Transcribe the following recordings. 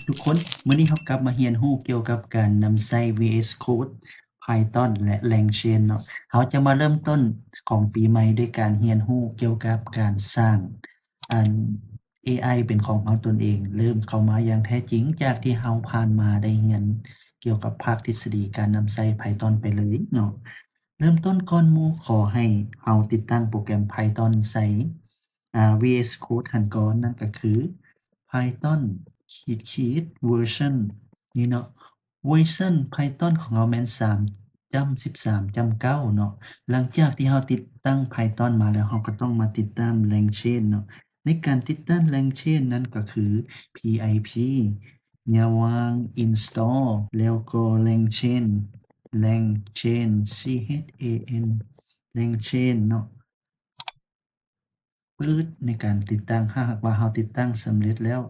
ທຸກຄົນ, ມື້ນີ້ເຮົາກັບມາຮຽນຮູ້ກ່ຽວກັບການນຳໃຊ້ VS Code, Python ແລະ LangChain ເນາະ. ເຮົາຈະມາເລີ່ມຕົ້ນຂອງປີໃໝ່ດ້ວຍການຮຽນຮູ້ກ່ຽວກັບການສ້າງ ອັນ ເອໄອ ເປັນຂອງເຮົາຕົນເອງ, ເລີ່ມເຂົ້າມາຢ່າງແທ້ຈິງ ຈາກທີ່ເຮົາຜ່ານມາໄດ້ຮຽນກ່ຽວກັບພາກທິດສະດີການນຳໃຊ້ Python ໄປເລີຍເນາະ. ເລີ່ມຕົ້ນກ່ອນໝູ່ ຂໍໃຫ້ເຮົາຕິດຕັ້ງໂປຣແກຣມ Python ໃສ່ ອາ VS Code ຫັ້ນກ່ອນ, ນັ້ນກໍຄື Python ຂີດຂີດ version ນີ້ເນາະ. version Python ຂອງເຮົາແມ່ນ ສາມຈຸດສິບສາມຈຸດເກົ້າ ເນາະ. ຫຼັງຈາກທີ່ເຮົາຕິດຕັ້ງ Python ມາແລ້ວ, ເຮົາກໍຕ້ອງມາຕິດຕັ້ງ LangChain ເນາະ. ໃນການຕິດຕັ້ງ LangChain ນັ້ນກໍຄື pip ຍາວາງ install ແລ້ວກໍ LangChain, LangChain, C H A N, LangChain ເນາະ. ປຶດ ໃນການຕິດຕັ້ງ, ຖ້າຫາກວ່າເຮົາຕິດຕັ້ງສຳເລັດແລ້ວ.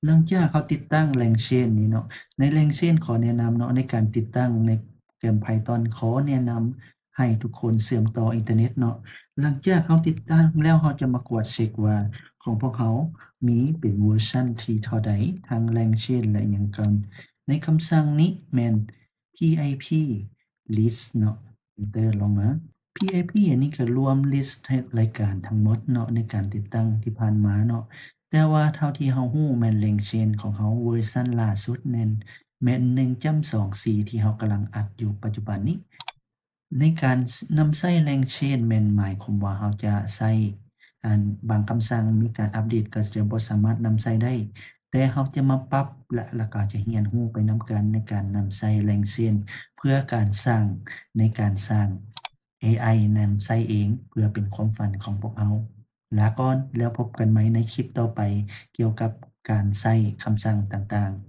ຫຼັງຈາກເຮົາຕິດຕັ້ງ LangChain ນີ້ເນາະ, ໃນ LangChain ຂໍແນະນຳເນາະ, ໃນການຕິດຕັ້ງໃນໂປຣແກຣມ Python ຂໍແນະນຳໃຫ້ທຸກຄົນເຊື່ອມຕໍ່ອິນເຕີເນັດເນາະ. ຫຼັງຈາກເຮົາຕິດຕັ້ງແລ້ວ, ເຮົາຈະມາກວດເຊັກວ່າຂອງພວກເຮົາມີເປັນ version ທີ່ເທົ່າໃດ, ທັງ LangChain ແລະ ຫຍັງກ່ອນ. ໃນຄຳສັ່ງນີ້ແມ່ນ pip list ເນາະ, enter ລົງມາ. pip ອັນນີ້ກໍລວມ list ໃຫ້ລາຍການທັງໝົດເນາະ ໃນການຕິດຕັ້ງທີ່ຜ່ານມາເນາະ. ແຕ່ວ່າເທົ່າທີ່ເຮົາຮູ້ແມ່ນ LangChain ຂອງເຮົາ version ຫຼ້າສຸດແມ່ນ ແມ່ນ ໜຶ່ງຈຸດສອງສີ່ ທີ່ເຮົາກຳລັງອັດຢູ່ປັດຈຸບັນນີ້. ໃນການນຳໃຊ້ LangChain ແມ່ນໝາຍຄວາມວ່າເຮົາຈະໃຊ້ ອັນ ບາງຄຳສັ່ງມີການອັບເດດກໍຈະບໍ່ສາມາດນຳໃຊ້ໄດ້, ແຕ່ເຮົາຈະມາປັບ ແລະ ແລ້ວກໍຈະຮຽນຮູ້ໄປນຳກັນໃນການນຳໃຊ້ LangChain ເພື່ອການສ້າງ ໃນການສ້າງ ເອໄອ ນຳໃຊ້ເອງ ເພື່ອເປັນຄວາມຝັນຂອງພວກເຮົາ. ລາກ່ອນ, ແລ້ວພົບກັນໃໝ່ໃນຄລິບຕໍ່ໄປ ກ່ຽວກັບການໃຊ້ຄຳສັ່ງຕ່າງໆ.